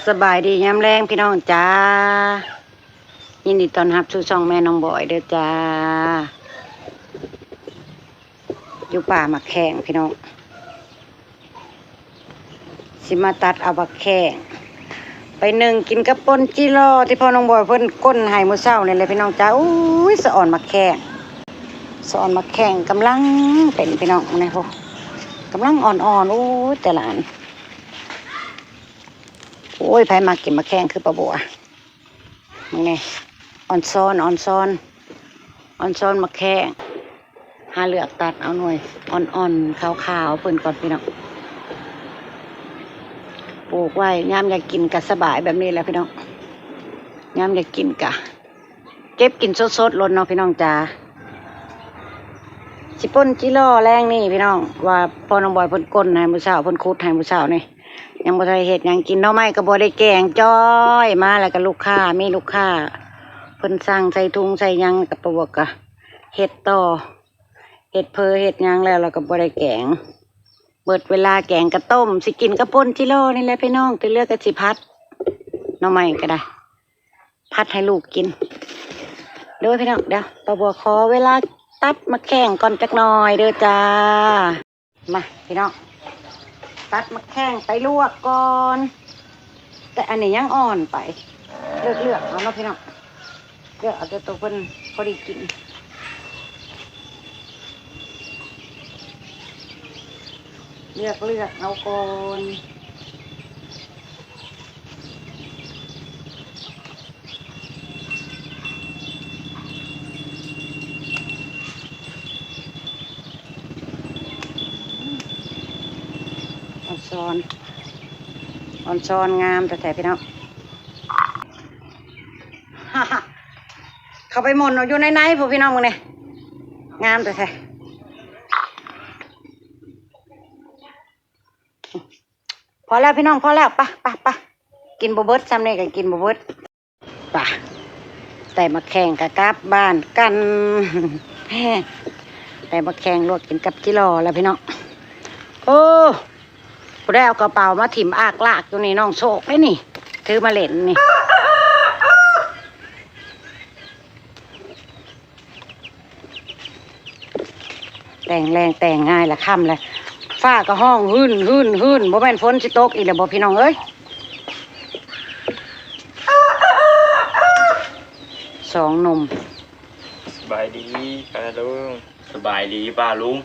ສະບາຍດີຍາມແລງພີ່ນ້ອງຈ້າ ຍິນດີຕ້ອນຮັບສູ່ຊ່ອງແມ່ນ້ອງບອຍເດີຈ້າ. ຢູ່ປ່າໝາກແຂ້ງພີ່ນ້ອງ ຊິມາຕັດເອົາໝາກແຂ້ງໄປໜຶ້ງກິນກັບປົ່ນຈິລໍ່ ທີ່ພໍ່ນ້ອງບອຍເພິ່ນກົ້ນໃຫ້ມື້ເຊົ້ານີ້ແຫຼະພີ່ນ້ອງຈ້າ. ໂອ້ຍ ສະອອນໝາກແຂ້ງ ສະອອນໝາກແຂ້ງກຳລັງເປັນພີ່ນ້ອງ ນີ້ພຸ້ນ ກຳລັງອ່ອນໆ. ໂອ້ຍ ແຕ່ລະອັນ ໂອ້ຍ ໃຜມັກກິນໝາກແຂ້ງຄືປ້າບົວ ເບິ່ງແນ່ ອ່ອນຊອນ ອ່ອນຊອນ ອ່ອນຊອນໝາກແຂ້ງ. ຫາເລືອກຕັດເອົາໜ່ວຍອ່ອນໆ ຂາວໆ ເພິ່ນກ່ອນພີ່ນ້ອງ. ປູກໄວ້ຍາມຢາກກິນກະສະບາຍແບບນີ້ແຫຼະພີ່ນ້ອງ ຍາມຢາກກິນກະເກັບກິນສົດໆ ໂລດເນາະພີ່ນ້ອງຈ້າ. ຊິປົ່ນຈິລໍ່ແລງນີ້ພີ່ນ້ອງ ວ່າພໍ່ນ້ອງບອຍເພິ່ນກົ້ນໃຫ້ມື້ເຊົ້າ ເພິ່ນຂຸດໃຫ້ມື້ເຊົ້ານີ້ ຍັງບໍ່ທັນໄດ້ເຮັດຫຍັງກິນ. ໜໍ່ໄມ້ກໍບໍ່ໄດ້ແກງ ຈ້ອຍມາແລ້ວກໍລູກຄ້າ ມີລູກຄ້າເພິ່ນສັ່ງໃສ່ຖົງໃສ່ຫຍັງ ກໍປະບວກກໍເຮັດຕໍ່ ເຮັດເຝີເຮັດຫຍັງແລ້ວ ແລ້ວກໍບໍ່ໄດ້ແກງ. ເບິດເວລາແກງກະຕົ້ມ ຊິກິນກັບປົ່ນຈິລໍ່ນີ້ແຫຼະພີ່ນ້ອງ ທີ່ເຫຼືອກໍຊິຜັດ ໜໍ່ໄມ້ກໍໄດ້ ຜັດໃຫ້ລູກກິນເດີພີ່ນ້ອງ. ດຽວປ້າບົວຂໍເວລາຕັດໝາກແຂ້ງກ່ອນຈັກໜ່ອຍເດີຈ້າ. ມາພີ່ນ້ອງ ຕັດໝາກແຂ້ງໄປລວກກ່ອນ ແຕ່ອັນນີ້ຍັງອ່ອນໄປ ເລືອກໆ ເອົາເນາະພີ່ນ້ອງ ເລືອກເອົາແຕ່ໂຕເພິ່ນພໍດີກິນ ເລືອກເລືອກເອົາກ່ອນ. ອ່ອນຊອນ ອ່ອນຊອນງາມແທ້ໆ ພີ່ນ້ອງ. ເຂົ້າໄປໝົນເອົາຢູ່ໃນໆ ພຸ້ນພີ່ນ້ອງ ເບິ່ງແນ່ ງາມແທ້ໆ. ພໍແລ້ວພີ່ນ້ອງ ພໍແລ້ວ ໄປ ໄປ ໄປ ກິນບໍ່ເບິດ ຊ່ຳນີ້ກໍກິນບໍ່ເບິດ. ໄປ ໄດ້ໝາກແຂ້ງກໍກັບບ້ານກັນ ໄດ້ໝາກແຂ້ງລວກກິນກັບຈິລໍ່ແລ້ວພີ່ນ້ອງ. ໂອ້ ຜູ້ໃດເອົາກະເປົາມາຖິ້ມອາກລາກຢູ່ນີ້ ນ້ອງໂຊກເດ້ນີ້ ຖືມາຫຼິ້ນນີ້. ແຕ່ງແລງແຕ່ງງາຍລະຄ່ຳລະ ຟ້າກໍຮ້ອງຮຶ້ນໆໆ ບໍ່ແມ່ນຝົນຊິຕົກອີກແລ້ວບໍ່ພີ່ນ້ອງເອີຍ. ສອງໜຸ່ມ ສະບາຍດີປ້າລຸງ. ສະບາຍດີປ້າລຸງ.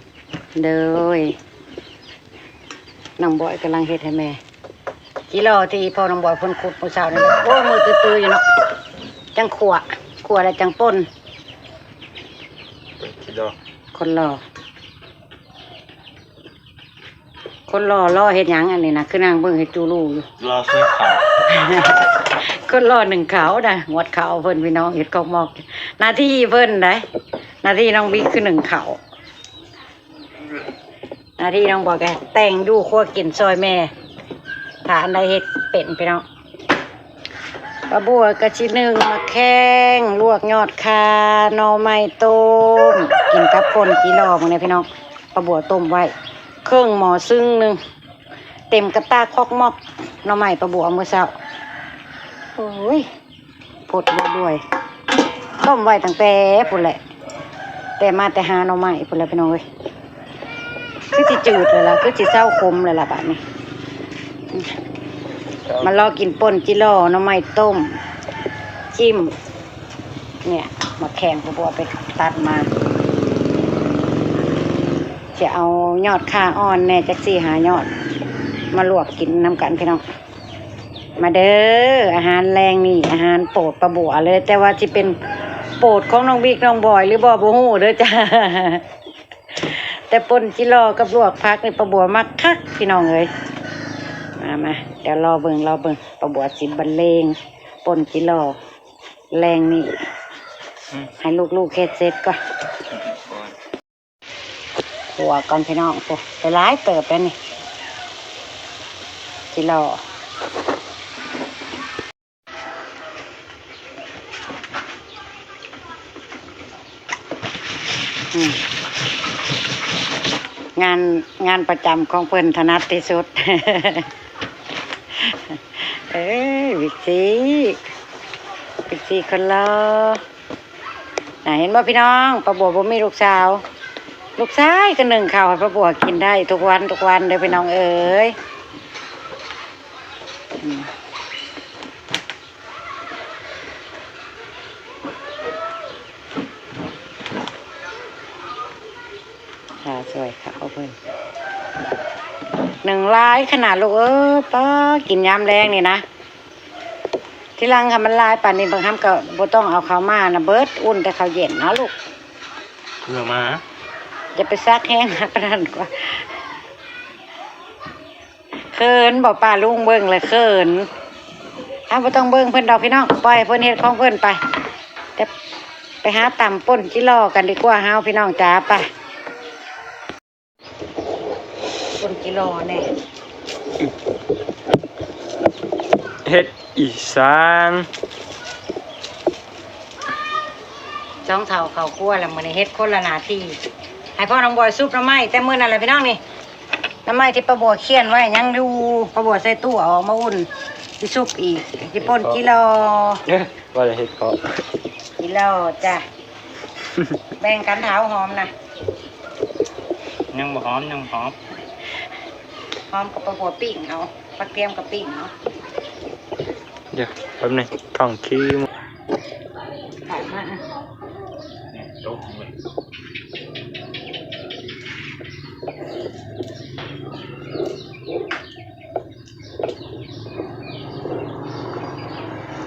ໂດຍ ນ້ອງບອຍກຳລັງເຮັດໃຫ້ແມ່ ຈິລໍ່ທີ່ພໍ່ນ້ອງບອຍເພິ່ນຂຸດມື້ເຊົ້ານີ້. ໂອ້ຍ ມືຕື້ໆຢູ່ເນາະ ຈັ່ງຂົ້ວ ຂົ້ວແລ້ວຈັ່ງປົ່ນ. ເບິ່ງຈິລໍ່ ຄົນຫຼໍ່ ຄົນຫຼໍ່ ຫຼໍ່ເຮັດຫຍັງອັນນີ້ນະ ຄືນັ່ງເບິ່ງໃຫ້ຕູລູຢູ່ ຫຼໍ່ຊື້ເຂົ້າ. ຄົນຫຼໍ່ໜຶ້ງເຂົ້ານະ ງວດເຂົ້າເພິ່ນພີ່ນ້ອງ ເຮັດຄອກໝອກ ໜ້າທີ່ເພິ່ນໃດ ໜ້າທີ່ນ້ອງບິກຄືໜຶ້ງເຂົ້າ. ໜ້າທີ່ນ້ອງບອຍກໍແຕ່ງຢູ່ຄົວກິນຊ່ອຍແມ່ ຖ້າອັນໃດເຮັດເປັນພີ່ນ້ອງ. ປ້າບົວກໍຊິໜຶ້ງໝາກແຂ້ງ ລວກຍອດຂ່າ ໜໍ່ໄມ້ຕົ້ມ ກິນກັບປົ່ນຈິລໍ່. ເບິ່ງແນ່ພີ່ນ້ອງ ປ້າບົວຕົ້ມໄວ້ເຄິ່ງໝໍ້ຊຶງໜຶ່ງ ເຕັມກະຕາຄອກໝອກ ໜໍ່ໄມ້ປ້າບົວເມື່ອເຊົ້າ. ໂອ້ຍ ໂພດດ້ວຍ ຕົ້ມໄວ້ຕັ້ງແຕ່ພຸ້ນແຫຼະ ແຕ່ມາແຕ່ຫາໜໍ່ໄມ້ພຸ້ນແຫຼະພີ່ນ້ອງເອີຍ. ຄືຊິຈືດແລ້ວລະ ຄືຊິເຊົາຂົມແລ້ວລະບາດນີ້. ມາລໍກິນປົ່ນຈິລໍ່ ໜໍ່ໄມ້ຕົ້ມ ຈິ້ມ ເນີ້ຍ ໝາກແຂ້ງ ບວບໄປຕັດມາ ຈະເອົາຍອດຂ່າອ່ອນແດ່ ຈັກສີ່ຫ້າຍອດ ມາລວກກິນນຳກັນພີ່ນ້ອງ. ມາເດີ ອາຫານແລງນີ້ ອາຫານໂປດປ້າບົວເລີຍ ແຕ່ວ່າຊິເປັນໂປດຂອງນ້ອງບິກນ້ອງບອຍຫຼືບໍ່ ບໍ່ຮູ້ເດີຈ້າ. ແຕ່ປົ່ນຈິລໍ່ກັບລວກຜັກນີ້ ປ້າບົວມັກຄັກພີ່ນ້ອງເອີຍ. ມາ ມາ ດຽວລໍເບິ່ງ ລໍເບິ່ງ ປ້າບົວຊິບັນເລງປົ່ນຈິລໍ່ແລງນີ້ ອືມ ໃຫ້ລູກໆເຮັດເສັດກ່ອນ. ຂົ້ວກ່ອນພີ່ນ້ອງ ໂອ້ ໄດ້ຫຼາຍເຕີບແລ້ວນີ້ ຈິລໍ່. ອືມ ງານ ງານປະຈຳຂອງເພິ່ນຖະໜັດທີ່ສຸດ. ເອີຍ ບິກຊີ ບິກຊີຄົນຫຼໍ່. ນະ ເຫັນບໍ່ພີ່ນ້ອງ? ປ້າບົວບໍ່ມີລູກສາວ ລູກຊາຍກໍໜຶ້ງເຂົ້າໃຫ້ປ້າບົວກິນໄດ້ທຸກວັນ ທຸກວັນເດີພີ່ນ້ອງເອີຍ. ອືມ ຂ້າຊ່ວຍເຂົາເພິ່ນ ໜຶ້ງຫຼາຍຂະໜາດລູກເອີຍ. ປ້າ ກິນຍາມແລງນີ້ນະ ທີຫຼັງຄັນມັນຫຼາຍປານນີ້ ບາງຄຳກໍບໍ່ຕ້ອງເອົາເຂົ້າມານະ ເບິດ ອຸ່ນແຕ່ເຂົ້າເຢັນເນາະລູກ. ເພື່ອມາ ຢ່າໄປສັກແຮງ ປານນັ້ນກວ່າ. ເຂີນບໍ່ ປ້າລຸງເບິ່ງແລ້ວເຂີນ. ເຮົາບໍ່ຕ້ອງເບິ່ງເພິ່ນດອກພີ່ນ້ອງ ປ່ອຍເພິ່ນເຮັດຂອງເພິ່ນໄປ. ແຕ່ໄປຫາຕຳປົ່ນຈິລໍກັນດີກວ່າເຮົາ ພີ່ນ້ອງຈ໋າ ໄປ. ປົ່ນຈິລໍແນ່ ເຮັດອີ່ສັງ? ສອງເຖົ້າເຂົ້າຄົວແລ້ວ ມື້ນີ້ເຮັດຄົນລະໜ້າທີ່. ໃຫ້ພໍ່ນ້ອງບອຍຊຸບໜໍ່ໄມ້ແຕ່ມື້ນັ້ນແຫຼະພີ່ນ້ອງນີ້. ໜໍ່ໄມ້ທີ່ປ້າບົວຂຽນໄວ້ຍັງຢູ່ ປ້າບົວໃສ່ຕູ້ເອົາອອກມາອຸ່ນ ຊິຊຸບອີກ ຊິປົ່ນຈິລໍ. ເອີ ວ່າຈະເຮັດເພາະ ຈິລໍຈ້າ. ແບ່ງກັນ ຖ້າເອົາຫອມນະ ຍັງບໍ່ຫອມ ຍັງຫອມ ຫອມກັບປ້າບົວປີ້ງເອົາ ກະທຽມກັບປີ້ງເອົາ. ດຽວແປັບໜຶ່ງ ກ້ອງຄື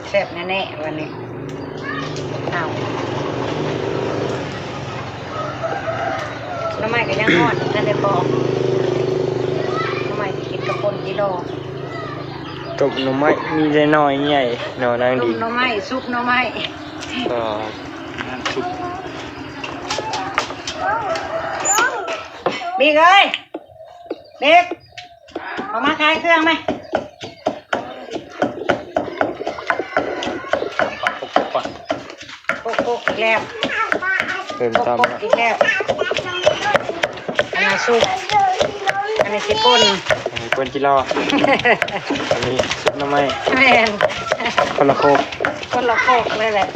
ແຊບແນ່ໆ ວັນນີ້. ເອົາ ໜໍ່ໄມ້ກໍຍັງຮ້ອນ ບໍ່ທັນໄດ້ປອກ. ໜໍ່ໄມ້ຊິກິນກັບປົ່ນຈິລໍ. ຕົ້ມໜໍ່ໄມ້ມີແຕ່ໜໍ່ໃຫຍ່ ໜໍ່ນາງດິນ. ຕົ້ມໜໍ່ໄມ້ ຊຸບໜໍ່ໄມ້. ອໍ ນ້ຳຊຸບ. ບິກເອີຍ ບິກ ເຂົ້າມາຂາຍເຄື່ອງແມະ. ໂຄກໆ ອີກແລ້ວ ເລີ່ມຕຳ ໂຄກໆ ອີກແລ້ວ. ອັນນັ້ນຊຸບ ອັນນີ້ຊິປົ່ນ ອັນນີ້ປົ່ນຈິລໍ ອັນນີ້ຊຸບໜໍ່ໄມ້. ແມ່ນ ຄົນລະໂຄກ ຄົນລະໂຄກເລີຍແຫຼະ.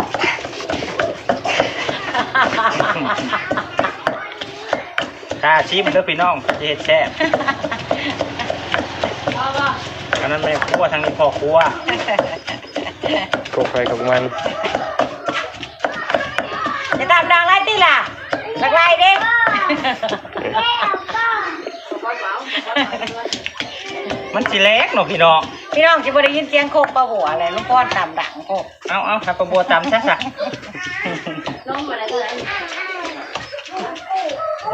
ຖ້າຊິມເດີພີ່ນ້ອງ ຈະເຮັດແຊບ. ອັນນັ້ນແມ່ຄົວ ທາງນີ້ພໍ່ຄົວ. ກົກໃຜກົກມັນ. ຢ່າຕາມດັງຫຼາຍຕິລະ ຫຼັກຫຼາຍເດ້. ມັນຊິແຫຼກເນາະພີ່ນ້ອງ ພີ່ນ້ອງຊິບໍ່ໄດ້ຍິນສຽງໂຄກປ້າບົວແຫຼະ ລຸງພອນຕາມດັງໂຄກ. ເອົາໆ ໃຫ້ປ້າບົວຕຳຊະຊະ.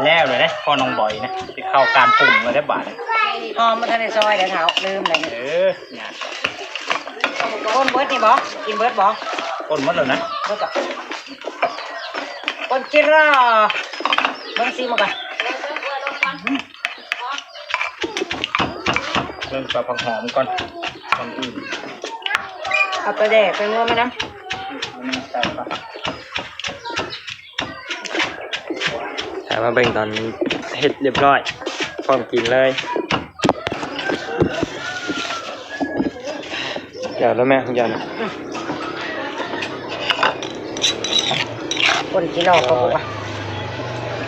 ແລ້ວເລີຍເດ້ ພໍ່ນ້ອງບອຍນະ ຊິເຂົ້າການປຸງແລ້ວເດ້ບາດນີ້. ຫອມບໍ່ທັນໄດ້ຊອຍເດ້ເຖົ້າ ລືມແລ້ວ. ເອີ ຍາກ. ປົ່ນເບິດນີ້ບໍ່? ກິນເບິດບໍ່? ປົ່ນໝົດແລ້ວນະ. ເບິດບໍ່? ປົ່ນຈິລໍ ເບິ່ງຊີມມັນກ່ອນ. ເລີ່ມໃສ່ຜັກຫອມກ່ອນ ກ່ອນອື່ນ. ເອົາປາແດກໄປງວມານຳ. ໃສ່ໄປ ຖ້າມາເບິ່ງຕອນເຮັດຮຽບຮ້ອຍ ພ້ອມກິນເລີຍ. ແລ້ວແລ້ວແມ່ຂອງເຈົ້ານະ. ອືມ ປົ່ນຈິລໍກໍບໍ່ວ່າ.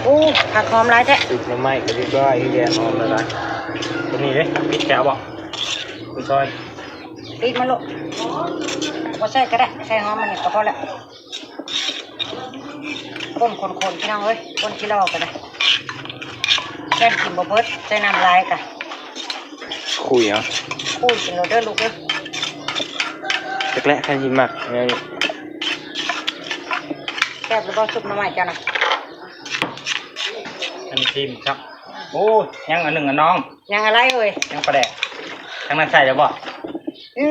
ໂອ້ ຜັກຫອມຫຼາຍແທ້. ຊຸບໜໍ່ໄມ້ກໍຮຽບຮ້ອຍ ແກງຫອມແລ້ວນະ. ຕົວນີ້ເດ້ ປິດແກ້ວບໍ່? ຄຸນຊອຍ ປິດມາໂລດ. ບໍ່ໃສ່ກໍໄດ້ ໃສ່ຫອມມັນນີ້ກໍພໍແລ້ວ. ຄົນໆ ພີ່ນ້ອງເອີຍ ປົ່ນຈິລໍກໍໄດ້. ແຊບ ກິນບໍ່ເບິດ ໃສ່ນ້ຳຫຼາຍກະ ຄຸຍເອົາ ຄຸຍກິນໂລດເດີລູກເດີ. ຈັກແຫຼະ ໃຜຊິມັກແນວນີ້. ແຊບຫຼືບໍ່ຊຸບໜໍ່ໄມ້ເຈົ້ານະ? ອັນຊີມຄັບ. ໂອ້ ຍັງອັນໜຶ່ງອັນນ້ອງ. ຍັງອະໄລເອີຍ? ຍັງປາແດກ. ທາງນັ້ນໃສ່ແລ້ວບໍ່? ເອີ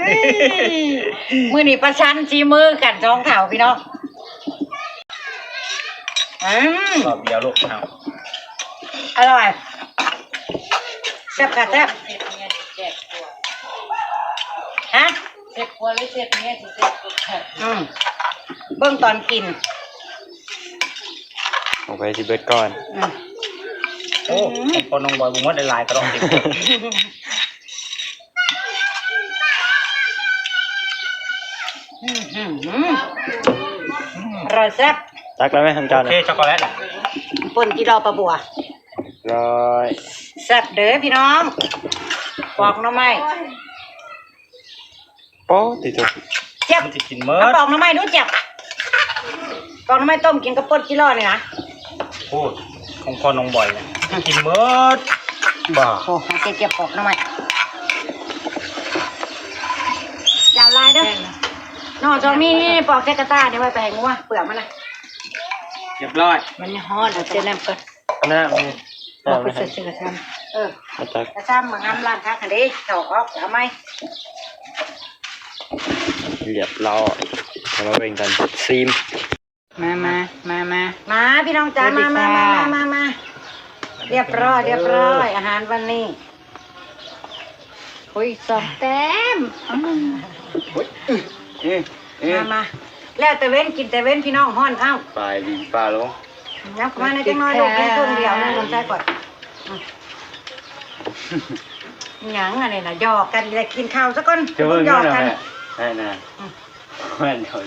ຍ ມື້ນີ້ປະຊັນສີມືກັນສອງເຖົ້າພີ່ນ້ອງ. ອືມ ຮອບດຽວລູກເຮົາ. ອະລ່ອຍ ແຊບຄ່ະແຊບ. ຮະ? ເຊບຄົວຫຼືເຊບເມຍຊິແຊບກວ່າກັນ? ອືມ ເບິ່ງຕອນກິນ ຂອງໃຜຊິເບິດກ່ອນ. ອືມ ໂອ້ ອືມ ຂອງພໍ່ນ້ອງບອຍບໍ່ໝົດ ຫຼາຍໆ ກະດອກຕິ. ອືມ ອືມ ອືມ ອະຮ່ອຍແຊບ. ຕັກແລ້ວແມ່ ທາງເຈົ້າ ໂອເຄ ນະ ຊັອກໂກແລັດ ປົ່ນຈີ່ລໍປາບົວ ຮ້ອຍ ແຊບເດີພີ່ນ້ອງ ປອກໜໍ່ໄມ້. ໂອ້ ຕິໂຕ ຈຽບ ມັນຊິກິນເໝິດ ເອົາປອກໜໍ່ໄມ້ດູ ຈຽບ ປອກໜໍ່ໄມ້ຕົ້ມກິນກັບປົ່ນຈີ່ລໍນີ້ນະ. ໂອ້ ຂອງພໍ່ນ້ອງບອຍນະ ກິນເໝິດ ບ້າ. ໂອ້ ໃຫ້ເຈຍບປອກໜໍ່ໄມ້ ຢ່າຫຼາຍເດີ ໜໍ່ຈອມມີນີ້ ປອກໃສ່ກະຕ່ານີ້ ໄວ້ໄປໃຫ້ງົວ ເປືອກມັນນະ. ຮຽບຮ້ອຍ ມັນຮ້ອນ ເອົາແຕ່ນ້ຳກ່ອນ. ນ້ຳນີ້ ເອົາໄປໃສ່ ໃສ່ກະຊາມ ເອີ ມາຕັກ ກະຊາມ ມາງາມລ້າງຄັກຫັ້ນເດ້ ຖອກອອກ ເອົາໃໝ່. ຮຽບຮ້ອຍ ເອົາມາເບິ່ງກັນ ຊີມ. ມາ ມາ ມາ ມາ ມາ ພີ່ນ້ອງຈ້າ ມາ ມາ ມາ ມາ ຮຽບຮ້ອຍ ຮຽບຮ້ອຍ ອາຫານວັນນີ້. ໂອ້ຍ ສອງແຕ້ມ ອືມ ໂອ້ຍ ເອີ ເອີ ມາ ມາ ແລ້ວແຕ່ເວັນ ກິນແຕ່ເວັນ ພີ່ນ້ອງ ຮ້ອນ ເອົ້າ ປາຍດິນປາລົງ. ຍັບມາໃນຈັກໜ້ອຍລູກ ກິນເຄິ່ງດຽວ ນ້ອງໃສ່ກ່ອນ. ຫຍັງອັນນີ້ນະ ຫຍອກກັນ ຢາກກິນເຂົ້າຊະກ່ອນ ຈະເບິ່ງ ຢອກກັນ ໃຫ້ນະ ອືມ ແມ່ນເຂົາ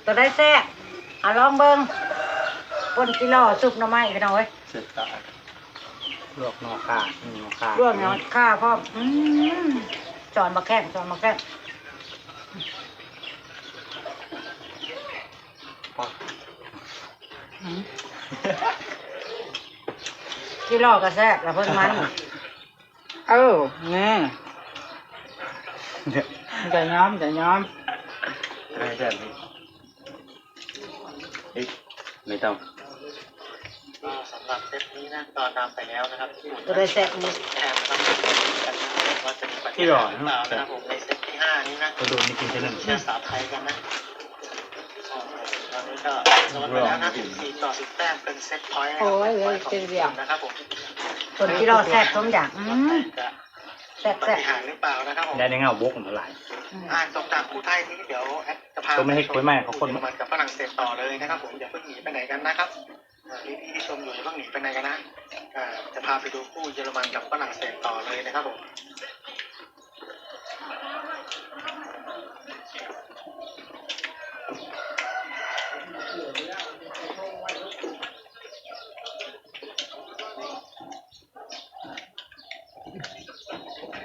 ໂຕໃດແຊບ ເອົາລອງເບິ່ງ ປົ່ນຈີ່ລໍຊຸບໜໍ່ໄມ້ ພີ່ນ້ອງເອີຍ. ລວກໜໍ່ຂ່າ ໜໍ່ຂ່າ ລວກໜໍ່ຂ່າພ້ອມ ອືມ ສອນບັກແຂ້ງ ສອນບັກແຂ້ງ ອືມ ຈີ່ລໍກໍແຊບລະ ເພິ່ນມັນ ເອີ ນີ້ ຈະຍອມ ຈະຍອມ ເອີ ແຊບ. ເອີ ໄມ່ຕ້ອງ ກໍສຳລັບເຊັດນີ້ນະ ກໍນຳໄປແລ້ວນະຄັບ ໂຕໃດແຊບນີ້ ແອມນະຄັບ ວ່າຈະມີປະເທດອື່ນຫຼືເປົ່ານະຄັບຜົມ ໃນເຊັດທີຫ້ານີ້ນະ ໂດນກິນເທື່ອໜຶ່ງ ແຊບສາວໄທກັນນະ. ຕອນນີ້ກໍໂດນໄປແລ້ວນະ ສິບສີ່ຕໍ່ສິບແຕ້ມ ເປັນເຊັດພອຍນະຄັບ ໂອ້ຍ ເຫຼືອອີກເສັ້ນດຽວນະຄັບຜົມ ຄົນທີ່ລໍແຊບສົມຢາກ ອືມ ແຊບໆ ປາຕິຫານຫຼືເປົ່ານະຄັບຜົມ ໄດ້ໃນເຫງົາບົກມັນຫຼາຍ ອືມ ອ່າ ຕົກຕາມຄູ່ໄທນີ້ ດຽວແອັດຈະພາໄປຊົມເຮັດກ້ວຍໄມ້ເຂົາຄົນ ເຢຍລະມັນກັບຝຣັ່ງເສດຕໍ່ເລີຍນະຄັບຜົມ ຢ່າເພິ່ງໜີໄປໄຫນກັນນະຄັບ. ອ່າ ພີ່ໆທີ່ຊົມຢູ່ ຢ່າເພິ່ງໜີໄປໄຫນກັນນະ ອ່າ ຈະພາໄປດູຄູ່ເຢຍລະມັນກັບຝຣັ່ງເສດຕໍ່ເລີຍນະຄັບຜົມ.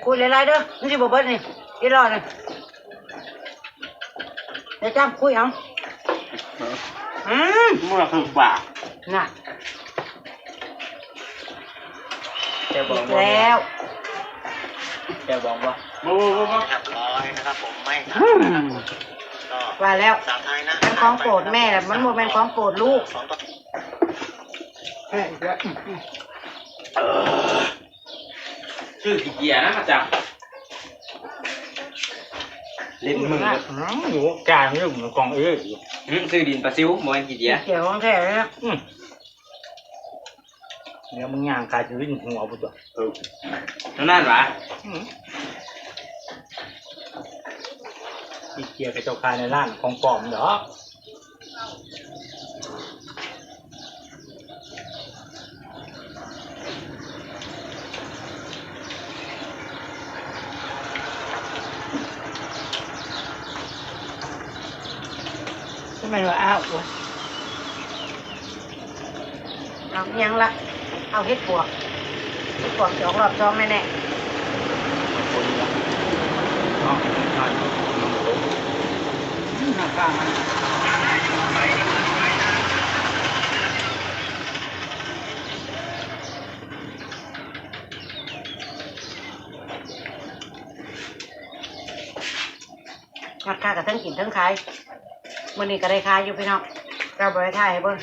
ຄຸຍຫຼາຍໆເດີ ມັນຊິບໍ່ເບິດນີ້ ອີ່ຫຼໍ່ນີ້ ດຽວຈ້ຳຄຸຍເອົາ ອືມ ເມື່ອຄືບາດນະ ແຈ່ວບອງບໍ່ ແລ້ວ ແຈ່ວບອງບໍ່ ບໍ່ ບໍ່ ບໍ່ ຮຽບຮ້ອຍນະຄັບຜົມ ໄມ່ ອືມ ວ່າແລ້ວ ສາວໄທນະ ມັນຂອງໂປດແມ່ແຫຼະ ມັນບໍ່ແມ່ນຂອງໂປດລູກ ແພ້ອີກແລ້ວ ເອີ. ຊື້ຂີ້ເຈຍນະມາຈັບ ຫຼິ້ນມື ອືມ ຢູ່ກາງຢູ່ຂອງເອີ ອືມ ຊື້ດິນປາຊິວ ບໍ່ແມ່ນຂີ້ເຈຍ ຂີ້ເຈຍຂອງແທ້ເລີຍນະ ອືມ ດຽວມຶງຍ່າງກາຍຊິວິນຫົວພຸ້ນຕົວະ ເອີ ເທົ່ານັ້ນຫວາ ອືມ ຂີ້ເຈຍເຂົາເຈົ້າຂາຍໃນຮ້ານຂອງປອມດອກ. ຄືແມ່ນວ່າອ້າວ ເອົາຫຍັງລະ ເອົາເຫັດປວກ ເຫັດປວກຊິອອກລອບສອງແນ່ໆ ອືມ ຮອດຄ້າກໍເທິງກິນເທິງຂາຍ ມື້ນີ້ກໍໄດ້ຂາຍຢູ່ພີ່ນ້ອງ ແຕ່ບໍ່ໄດ້ຖ່າຍໃຫ້ເບິ່ງ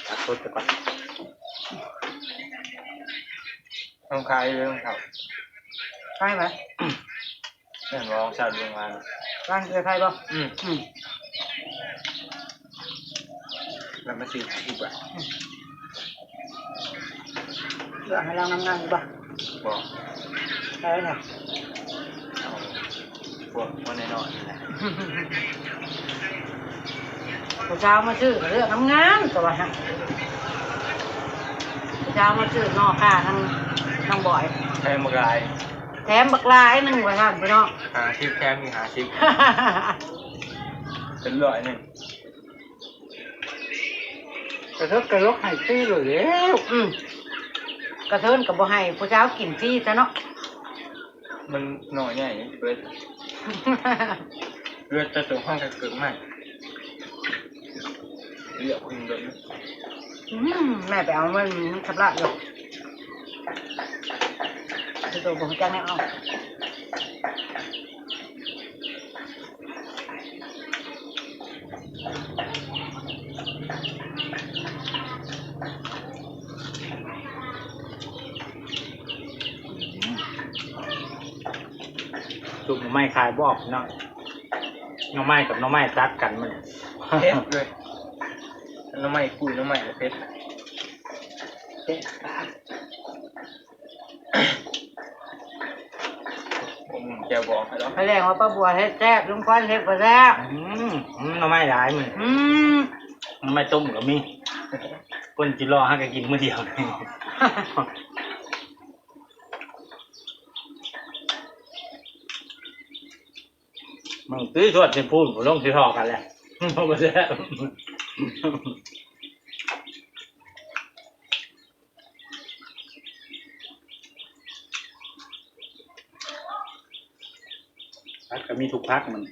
ຕັດສົດໄປກ່ອນ ຕ້ອງຂາຍເລີຍ ຂາຍໄປ. ແມ່ນບໍ່ ສາວດວງມາ ຮ້ານເອື້ອຍໄພບໍ່? ອືມ ອືມ ແລ້ວມາຊື້ອີກບາດ ອືມ ເອື້ອຍໃຫ້ລາວງາມໆຢູ່ບໍ່? ບໍ່ ໃສ່ນະ ເອົາພວກຄົນນ້ອຍໆນີ້ແຫຼະ ຜູ້ສາວມາຊື້ກໍເລືອກງາມໆ ກໍວ່າຫັ້ນ ຜູ້ສາວມາຊື້ໜໍ່ຂ່ານຳ ນ້ອງບອຍ ແຖມບັກຫຼາຍ ແຖມບັກຫຼາຍໜຶ່ງວ່າຊັ້ນພີ່ນ້ອງ ຫ້າສິບແຖມອີກຫ້າສິບ ເປັນຮ້ອຍໜຶ່ງ ກະເທີນກະຫຼົກໃຫ້ຟຣີໂລດແລ້ວ ອືມ ກະເທີນກະບໍ່ໃຫ້ຜູ້ສາວກິນຟຣີຊະເນາະ ມັນນ້ອຍໃຫຍ່ເບິດ ເຫຼືອແຕ່ໂຕເຮົາກະເກີດໃໝ່ ລຽບຂຶ້ນເບິດ ອືມ ແມ່ໄປເອົາມັນ ມັນຊຳລະຢູ່ ໂຕບໍ່ຮູ້ຈັກແນວເອົາ. ຊຸບໜໍ່ໄມ້ຂາຍບໍ່ອອກເນາະ ໜໍ່ໄມ້ກັບໜໍ່ໄມ້ຕັດກັນມັນເຜັດເລີຍ ໜໍ່ໄມ້ປຸ້ຍ ໜໍ່ໄມ້ເຜັດ ເຜັດ ອືມ ແຈ່ວບອງໃຫ້ເນາະ ສະແດງວ່າປ້າບົວເຮັດແຊບ ລຸງພອນເຮັດບໍ່ແຊບ ອືມ ໜໍ່ໄມ້ຫຼາຍມື້ນີ້ ອືມ ໜໍ່ໄມ້ຕົ້ມກະມີ ກົ້ນຈິລໍຫາກະກິນມື້ດຽວ ບາງທີຊວນຊິພູນ ລົງຊິທໍ່ກັນແຫຼະ ບໍ່ແຊບ ຜັກກະມີທຸກຜັກມັນ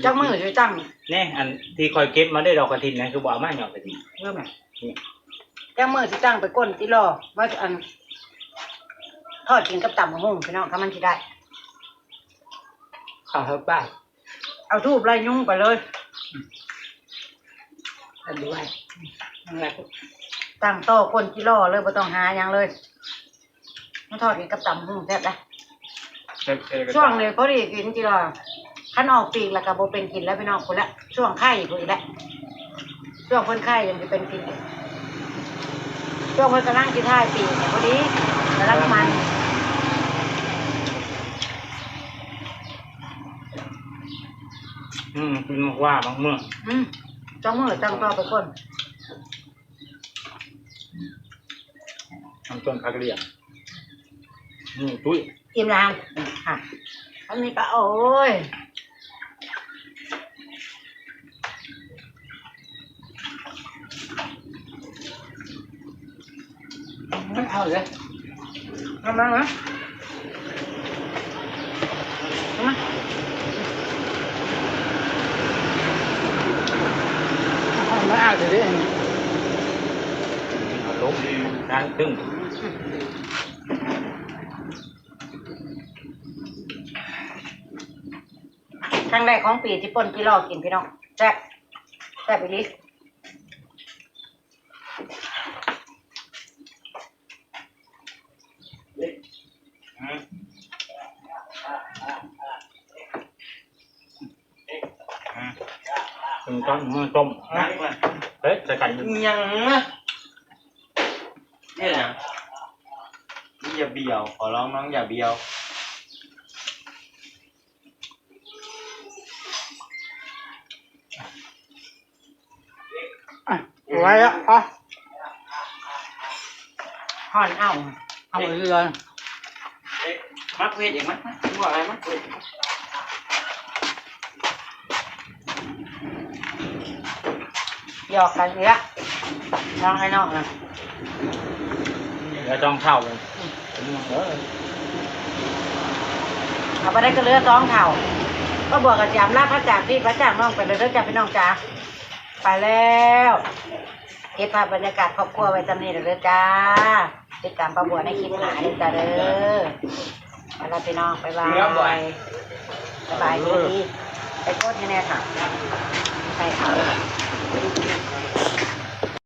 ຈັກມື້ຊິຕັ້ງ ແນ່ ອັນທີ່ຂ້ອຍເກັບມາໄດ້ດອກກະຖິນນັ້ນ ຄືບໍ່ເອົາມາຍອດກະຖິນ ເອີ ແມ່ນ ນີ້ ຈັກມື້ຊິຕັ້ງໄປກົ້ນຈິລໍ ວ່າອັນ ທອດກິນກັບຕຳບັກຫຸ່ງ ພີ່ນ້ອງ ຄັນມັນຊິໄດ້ ເຂົ້າເຮົາປາກ ເອົາທູບໄລ່ຍຸງໄປເລີຍ ອືມ ເອົາດ້ວຍ ນັ້ນແຫຼະ ຕັ້ງຕໍ່ກົ້ນຈິລໍເລີຍ ບໍ່ຕ້ອງຫາຫຍັງເລີຍ ມາທອດກິນກັບຕຳບັກຫຸ່ງແຊບເດ້ ແຊບໆ ຊ່ວງນີ້ພໍດີກິນຈິລໍ ຄັນອອກປີກແລ້ວກະບໍ່ເປັນກິນແລ້ວພີ່ນ້ອງ ພຸ້ນແຫຼະ ຊ່ວງໄຂ່ພຸ້ນອີກແຫຼະ ຊ່ວງເພິ່ນໄຂ່ຈັ່ງຊິເປັນກິນ ຊ່ວງເພິ່ນກຳລັງຊິທ້າຍປີກນີ້ພໍດີ ກຳລັງມັນ ອືມ ກິນໝາກຫວ້າໝາກເມືອງ ອືມ ຈັກມື້ຕັ້ງຕໍ່ໄປກ່ອນ ນ້ຳຕົ້ມຜັກລຽງ ອືມ ຕຸ້ຍ ອີ່ມແລ້ວ ອືມ ອ່ະ ອັນນີ້ກະ ໂອ້ຍ ມັນເອົາເລີຍ ເອົາມາ ເອົາມາ ເອົາມາ ເອົາເລີຍ ເອົາລົງ ກາງຕຶງ ຄັ້ງແລກຂອງປີທີ່ປົ່ນຈີ່ລໍ້ກິນ ພີ່ນ້ອງ ແຊບ ແຊບອີ່ຫຼີ. ອືມ ອືມ ຕົ້ມ ຕົ້ມ ເຮັດໃສ່ກັນ ຫຍັງນະ ເຮັດຫຍັງ ຢ່າບ້ຽວ ຂໍຮ້ອງນ້ອງຢ່າບ້ຽວ. ອ່ະ ບໍ່ໄຫວແລ້ວ ພໍ ຮ້ອນເອົາ ເອົາເລີຍ ມາເຮັດເອງ ມາ ມາ ບໍ່ອາຍ ມາເຮັດ ຢອກກັນອີກແລ້ວ ນ້ອງໄອ້ນ້ອງນະ ເຫຼືອສອງເທົ່າເລີຍ ເອີ ເອົາໄປໄດ້ກໍເຫຼືອສອງເທົ່າ ກໍບວກກັບຊິອຳລາພາຈາກພີ່ພາຈາກນ້ອງໄປເລີຍເດີຈ້າ ພີ່ນ້ອງຈ້າ. ໄປແລ້ວ ເກັບພາບບັນຍາກາດຄອບຄົວໄວ້ສ່ຳນີ້ເດີຈ້າ ຕິດຕາມປ້າບົວໃນຄລິບໜ້າເດີຈ້າເດີ ໄປລະພີ່ນ້ອງ ບາຍບາຍ ສະບາຍດີ ໄປກົດໃຫ້ແນ່ເຖົ້າ ໃສ່ເຂົ້າ